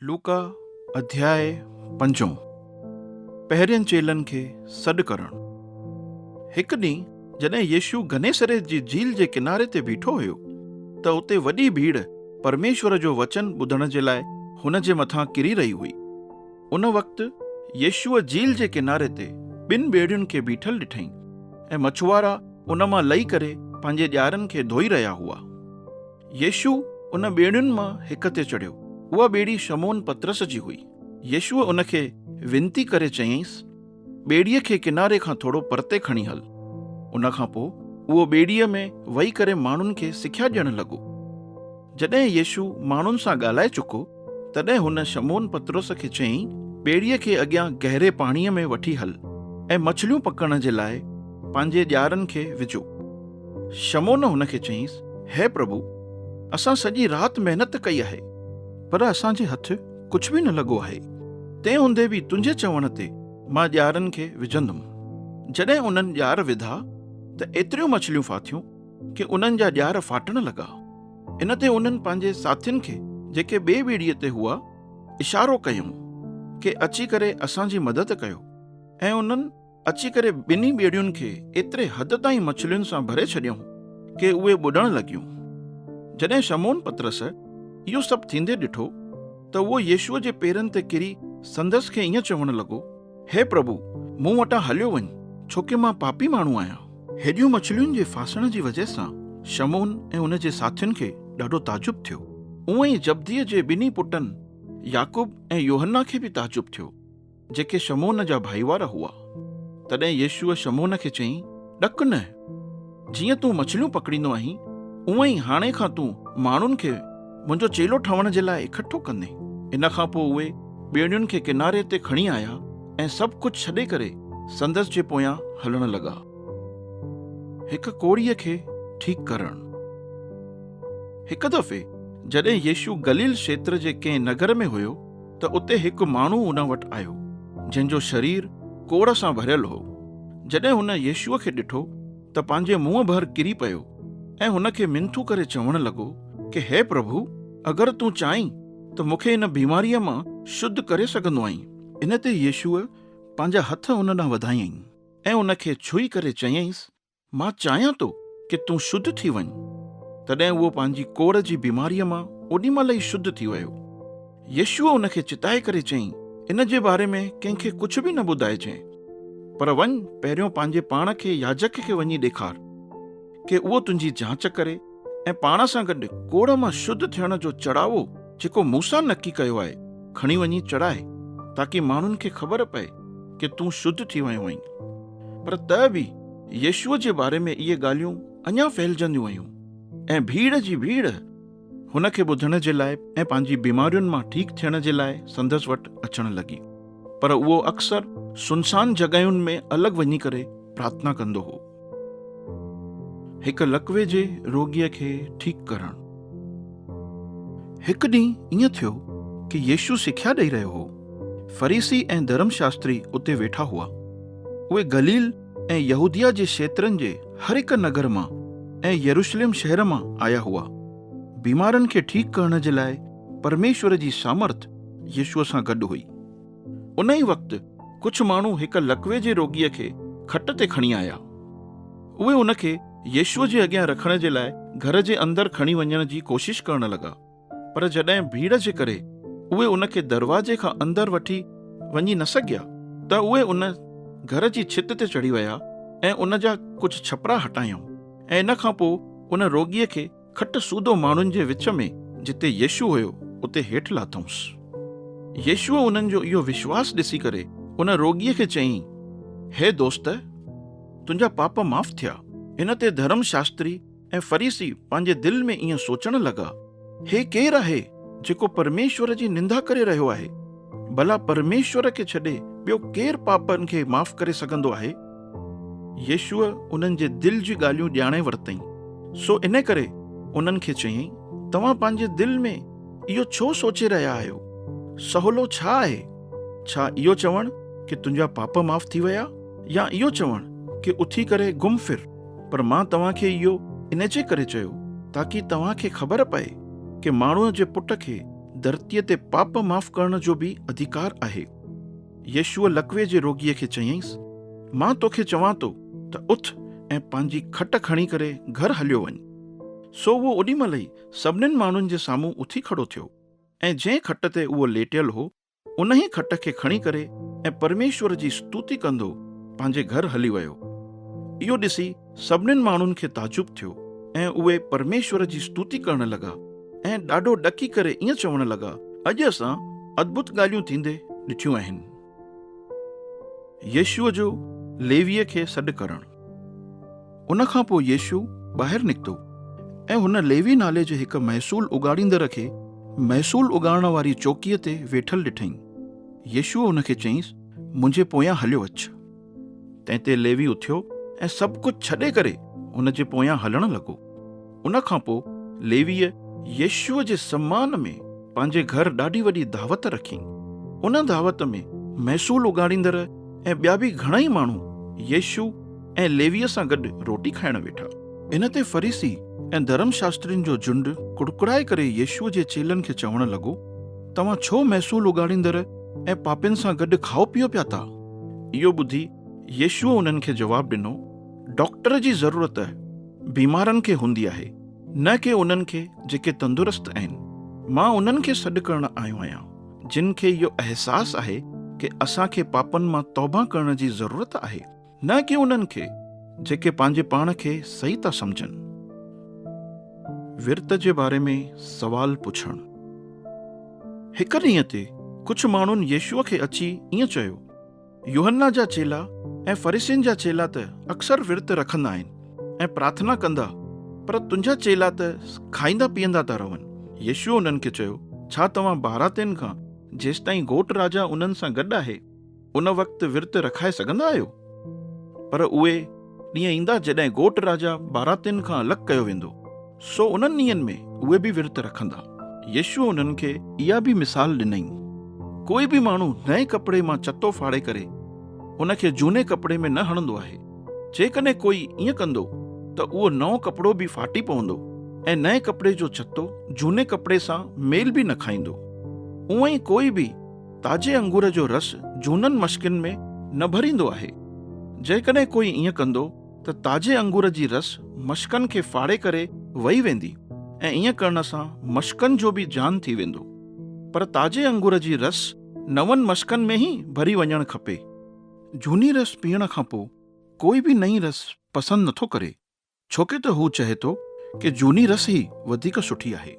لوڪا اڌياء پنجون، پهرين چيلن کي سڏ ڪرڻ. هڪ ڏينهن جڏهن يسوع گنيسريت جي جهيل جي ڪناري تي بيٺو هيو ته اتي وڏي ڀيڙ پرميشور جو وچن ٻڌڻ جي لاء هن جي مٿان ڪري رهي هئي. ان وقت يسوع جهيل جي ڪناري تي ٻن ٻيڙين کي بيٺل ڏٺائين ۽ مڇوارا ان مان لهي ڪري پنهنجي ڄارن کي ڌوئي رهيا هئا. يسوع ان ٻيڙين مان هڪ تي چڙهيو. اها ٻيڙي شمعون پطرس جي هئي. يسوع ان کي وينتي ڪري چيائينس، ٻيڙيء کي ڪناري کان ٿورو پرتي کڻي هل. ان کان پوء اهو ٻيڙيء ۾ ويهي ڪري ماڻهن کي سکيا ڏيڻ لڳو. جڏهن يسوع ماڻهن سان ڳالهائي چڪو، تڏهن هن شمعون پطرس کي چيائين، ٻيڙيء کي اڳيان گهري پاڻيء ۾ وٺي هل ۽ مڇليون پڪڙڻ جي لاء پنهنجي ڄارن کي وجهو. شمعون هن کي چيائينس، هي پرڀو، اسان سڄي رات محنت ڪئي آهي، پر اسان جي هٿ ڪجهه به نه لڳو آهي، تنهن هوندي به تنهنجي چوڻ تي مان ڄارن کي وجهندم. جڏهن انهن ڄار وڌا ته ايتريون مڇليون ڦاٿيون ڪي انهن جا ڄار ڦاٽڻ لڳا. ان تي انهن پنهنجي ساٿين کي جيڪي ٻي ٻيڙيء تي هئا، اشارو ڪيائون ڪي اچي ڪري اسان جي مدد ڪيو ۽ انهن اچي ڪري ٻنهي ٻيڙين کي ايتري حد تائين مڇلين سان ڀري ڇڏيائون ڪي اهي ٻڏڻ لڳيون. جڏهن شمعون پطرس اهو سڀ ٿيندي ڏٺو ته اهو يسوع جي پيرن تي ڪري سندس کي ائين چوڻ لڳو، هي پرڀو، مون وٽان هليو وڃ، ڇوڪه مان پاپي ماڻهو آهيان. هيڏيون مڇلين جي ڦاسڻ جي وجهه سان شمعون ۽ ان جي ساٿين کي ڏاڍو تعجب ٿيو. اونئن ئي زبديء جي ٻنهي پٽن يعقوب ۽ يوحنا کي به تعجب ٿيو. جيڪي شمعون جا ڀائيوار هئا. تڏهن يسوع شمعون کي چيائين، ڏڪ نه، جيئن تون مڇليون پڪڙيندو آهين، اونئن ئي هاڻي کان تون ماڻهن کي منهنجو چيلو ٺهڻ جي لاء اڪٺو ڪندين. ان کان پوء اهي ٻيڙين کي ڪناري تي کڻي آيا ۽ سڀ ڪجهه ڇڏي ڪري سندس جي پويان هلڻ لڳا. هڪ ڪوڙهيء کي ٺيڪ ڪرڻ. هڪ دفعي جڏهن يسوع گليل کيتر جي ڪنهن نگر ۾ هيو، ته اتي هڪ ماڻهو ان وٽ آيو، جنهن جو شرير ڪوڙهه سان ڀريل هو. جڏهن هن يسوع کي ڏٺو ته پنهنجي منهن ڀر ڪري پيو ۽ هن کي منٿون ڪري چوڻ لڳو ڪي هي پرڀو، اگر تون چاهين ته مون کي هن بيماريء مان شڌ ڪري سگهندو آهين. ان تي يسوع پنهنجا هٿ ان ڏانهن وڌايائين ۽ ان کي ڇهي ڪري چيائينس، مان چاهيان ٿو ڪي تون شڌ ٿي وڃ. تڏهن اهو پنهنجي ڪوڙهه جي بيماريء مان اوڏي مهل ئي شڌ ٿي ويو. يسوع ان کي چتائي ڪري چيائين، ان جي باري ۾ ڪنهن کي ڪجهه به نه ٻڌائجانء، پر وڃ پهريون پنهنجي پاڻ کي ياجڪ کي وڃي ڏيکار، ڪي اهو تنهنجي جانچ ڪري ۽ پاڻ سان گڏ ڪوڙهه مان شڌ ٿيڻ جو چڙهاوو جيڪو موسيٰ نڪي ڪيو آهي، کڻي وڃي چڙهاء، تاڪي ماڻهن کي خبر پئي ڪي تون شڌ ٿي ويو آهين. پر ته به يسوع جي باري ۾ اهي ڳالهيون اڃا ڦهلجنديون ويون ۽ ڀيڙ جي ڀيڙ هن کي ٻڌڻ جي لاء ۽ پنهنجي بيمارين مان ٺيڪ ٿيڻ جي لاء سندس وٽ اچڻ لڳي. پر اهو اڪثر سنسان جڳهين ۾ الڳ وڃي ڪري پرارٿنا ڪندو هو. هڪ لقوي جي روڳيء کي ٺيڪ ڪرڻ. هڪ ڏينهن ائين ٿيو ڪي يسوع سکيا ڏئي رهيو هو. فريسي ۽ ڌرم شاستري اتي ويٺا هئا. اهي گليل ۽ يهوديه جي کيترن جي هر هڪ نگر مان ۽ يروشلم شهر مان آيا هئا. بيمارن کي ٺيڪ ڪرڻ جي لاء پرميشور جي سامرٿ يسوع سان گڏ هئي. ان ئي وقت ڪجهه ماڻهو هڪ لقوي جي روڳيء کي کٽ تي کڻي آيا. اهي ان کي يسوع جي اڳيان رکڻ جي لاء گهر جي اندر کڻي وڃڻ جي ڪوشش ڪرڻ لڳا، پر جڏهن ڀيڙ جي ڪري اهي ان کي دروازي کان اندر وٺي وڃي نه سگهيا ته اهي ان گهر جي ڇت تي چڙهي ويا ۽ ان جا ڪجهه ڇپرا هٽايائون ۽ ان کان پوء ان روڳيء کي کٽ سوڌو ماڻهن جي وچ ۾ جتي يسوع هيو، اتي هيٺ لاٿائونس. يسوع انهن جو اهو وشواس ڏسي ڪري ان روڳيء کي چيائين، هي دوست! تنهنجا پاپ معاف ٿيا. ان تي ڌرم شاستري ۽ فريسي پنهنجي دل ۾ ائين سوچڻ لڳا، هي ڪير آهي جيڪو پرميشور جي نندا ڪري رهيو آهي؟ ڀلا پرميشور کي ڇڏي ٻيو ڪير پاپن کي معاف ڪري سگهندو آهي؟ يسوع انهن جي دل جون ڳالهيون ڄاڻي ورتائين، سو ان ڪري انهن کي چيائين، توهان پنهنجي دل ۾ اهو ڇو سوچي رهيا آهيو؟ سولو ڇا آهي؟ ڇا اهو چوڻ ڪي تنهنجا پاپ معاف ٿي ويا يا اهو چوڻ ڪي اٿي ڪري گم ڦر؟ پر مان توهان کي اهو ان جي ڪري چيو تاڪي توهان کي خبر پئي ڪي ماڻهوء جي پٽ کي ڌرتيء تي پاپ معاف ڪرڻ جو به اڌيڪار آهي. يسوع لقوي جي روڳيء کي چيائينس، مان توکي چوان ٿو ته اٿ ۽ پنهنجي کٽ کڻي ڪري گهر هليو وڃ. سو اهو اوڏي مهل ئي سڀنين ماڻهن جي سامهون اٿي کڙو ٿيو ۽ جنهن کٽ تي اهو ليٽيل هو، انهيء کٽ کي کڻي ڪري ۽ پرميشور جي ستوتي ڪندو پنهنجي گهر هلي ويو. اهو ڏسي سڀنين ماڻهن کي تعجب ٿيو ۽ اهي پرميشور جي ستوتي ڪرڻ لڳا ۽ ڏاڍو ڏڪي ڪري ائين چوڻ لڳا، اڄ اسان ادڀت ڳالهيون ٿيندي ڏٺيون آهن. يسوع جو ليويء کي سڏ ڪرڻ. ان کان پوء يسوع ٻاهر نڪتو ۽ هن ليوي نالي جي هڪ محصول اڳاڙيندڙ کي محصول اڳاڙڻ واري چوڪيء تي ويٺل ڏٺائين. يسوع هن کي چيائينس، منهنجي پويان هليو اچ. تنهن تي ليوي اٿيو ۽ سڀ ڪجهه ڇڏي ڪري هن جي پويان هلڻ لڳو. ان کان پوء ليويء يسوع جي سمان ۾ پنهنجي گهر ڏاڍي وڏي دعوت رکي. ان دعوت ۾ محصول اڳاڙيندڙ ۽ ٻيا به گهڻائي ماڻهو يسوع ۽ ليويء سان گڏ روٽي کائڻ ويٺا. ان تي فريسي ۽ ڌرم شاسترين جو جهنڊ ڪڙڪڙائي ڪري يسوع جي چيلن کي چوڻ لڳو، توهان ڇو محصول اڳاڙيندڙ ۽ پاپين سان گڏ کائو پيئو پيا ٿا؟ اهو ٻڌي يسوع انهن کي جواب ڏنو، ڊاڪٽر جي ضرورت بيمارن کي هوندي آهي، نه ڪي انهن کي جيڪي تندرست آهن. مان انهن کي سڏ ڪرڻ آيو آهيان، جن کي اهو احساس آهي ڪي اسان کي پاپن مان توبه ڪرڻ جي ضرورت آهي، نه ڪي انهن کي جيڪي پنهنجي پاڻ کي صحيح ٿا سمجهن. ورت جي باري ۾ سوال پڇڻ. هڪ ڏينهن تي ڪجهه ماڻهن يسوع کي اچي ائين چيو، يوحنا جا چيلا ۽ فريسين جا چيلا ته اڪثر ورت رکندا آهن ۽ پرارٿنا ڪندا، پر تنهنجا چيلا ته کائيندا پيئندا ٿا رهن. يسوع انهن کي چيو، ڇا توهان باراتين کان جيستائين گهوٽ راجا انهن سان گڏ آهي، ان وقت ورت رکائي سگهندا آهيو؟ پر اهي ڏينهن ايندا جڏهن گهوٽ راجا باراتين کان الڳ ڪيو ويندو، سو انهن ڏينهن ۾ اهي به ورت رکندا. يسوع انهن کي اها به مثال ڏنائين، ڪوئي به ماڻهو نئين ڪپڙي مان چتو ڦاڙي ڪري ان کي جهوني ڪپڙي ۾ نه هڻندو آهي. جيڪڏهن ڪوئي ائين ڪندو ته اهو نئون ڪپڙو به ڦاٽي پوندو ۽ نئين ڪپڙي جو چتو جهوني ڪپڙي سان ميل به نه کائيندو. اونئن ئي ڪوئي به تازي انگور جو رس جهونن مشڪن ۾ نه ڀريندو آهي. جيڪڏهن ڪوئي ائين ڪندو ته تازي انگور جي رس مشڪن کي ڦاڙي ڪري وهي ويندي ۽ ائين ڪرڻ سان مشڪن جو به زيان ٿي ويندو. پر تازي انگور جي رس نون مشڪن ۾ ئي ڀري وڃڻ کپي. جهوني رس پيئڻ کان پوء ڪوئي به نئين رس پسند نٿو ڪري، ڇوڪه ته هو چئي ٿو ڪه جهوني رس ئي وڌيڪ سٺي آهي.